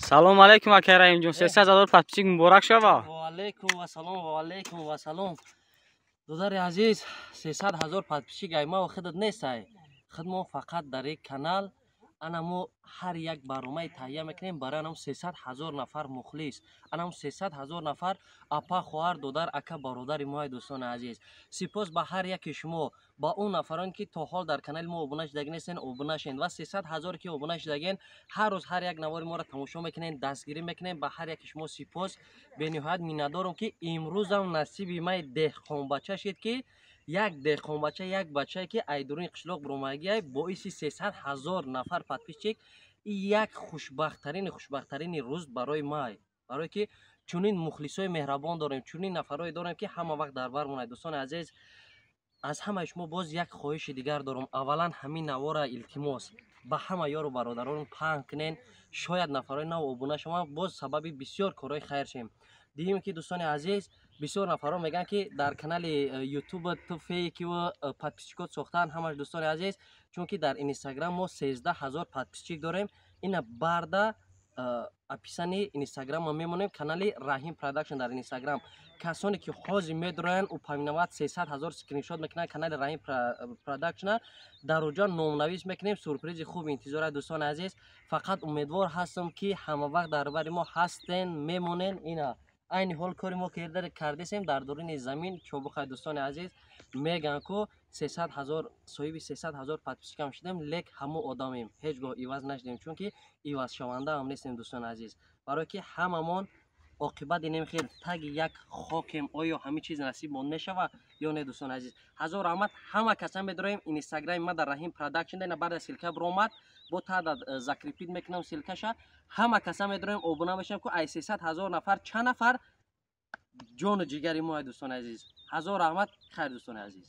Салом алейкум, акай Раҳимҷон, 300 000 подписчик муборак шава. Ва алейкум вассалом, ва алейкум вассалом. Додари азиз, 300 000 подписчик ай ма худат нестай. Худ мо фақат дар як канал ана мо ҳар як барномаи таҳия мекунем барои анам 300 000 нафар мухлис, анам 300 000 нафар апа, хоҳар, додар, ака, бародари мои. Дӯстони азиз, сипос ба ҳар яке шумо, ба он нафароне, ки то ҳол дар канали мо обуна шудаги нестен, обуна шен, ва 300 000-е ки обуна шудаген, ҳар рӯз ҳар як навори моро тамошо мекунен, дастгирӣ мекунем, ба ҳар яке шумо сипос. Бениҳоят миннатдорам, ки имрӯзам насиби май деҳқонбача шид, ки як деҳқонбача, як бачае, ки ай дуруни қишлоқ буромагиай, боиси 300 000 нафар подписчик. Як хушбахттарини хушбахттарини рӯз барои май, барое ки чунин мухлисои меҳрабон дорем, чунин нафарое дорем, ки ҳама вақт дар бар монад. Дӯстони азиз, аз ҳамаи шумо боз як хоҳиши дигар дорам. Аввалан, ҳамин навора, илтимос, ба ҳама ёру бародарон паҳн кунен, шояд нафарои нав обуна шаванд, боз сабаби бисёр корҳои хайр шем. Дидем, ки, дӯстони азиз, бисёр нафарон мегӯянд, ки дар канали Ютуб ту фейкиву подписчикот сохтан ҳамаш. Дӯстони азиз, чунки дар Инстаграм мо 13 000 подписчик дорем, ина барда описании Инстаграмма мемонем, канали Раҳим Продакшн дар Инстаграм. Касоне ки ҳозир медроянд, упоминават 300 000 скриншот мекунанд канали Раҳим Продакшна, дар оҷа номнавис мекунем, сюрпризи хуб интизора. Дӯстони азиз, фақат умедвор ҳастам, ки ҳама вақт дар бари мо ҳастен, мемонен. Ина айни ҳол кори мо кардесем дар дуруни замин чобуқай. Дӯстони азиз, мегӯянд ку 300 000, соҳиби 300 000 подписчикам шудем, лек ҳамо одамем, ҳеҷ гоҳ иваз нашудем, чунки ивазшаванда ҳам нестем, дӯстони азиз, барое ки ҳамамон оқибат инем хел таги як хокем. Оё ҳамин чиз насибмон мешава ё не? Дӯстони азиз, ҳазор раҳмат. Ҳама каса медороем Инстаграми ма дар Раҳим Продакшн, ина баъда ссылка биромад, бо тада закрепить мекунам ссылкаша. Ҳама каса медороем, обуна мешавем, ку ай 300 000 нафар чанд нафар ҷону ҷигари мо. Дӯстони азиз, ҳазор раҳмат. Хайр, дӯстони азиз.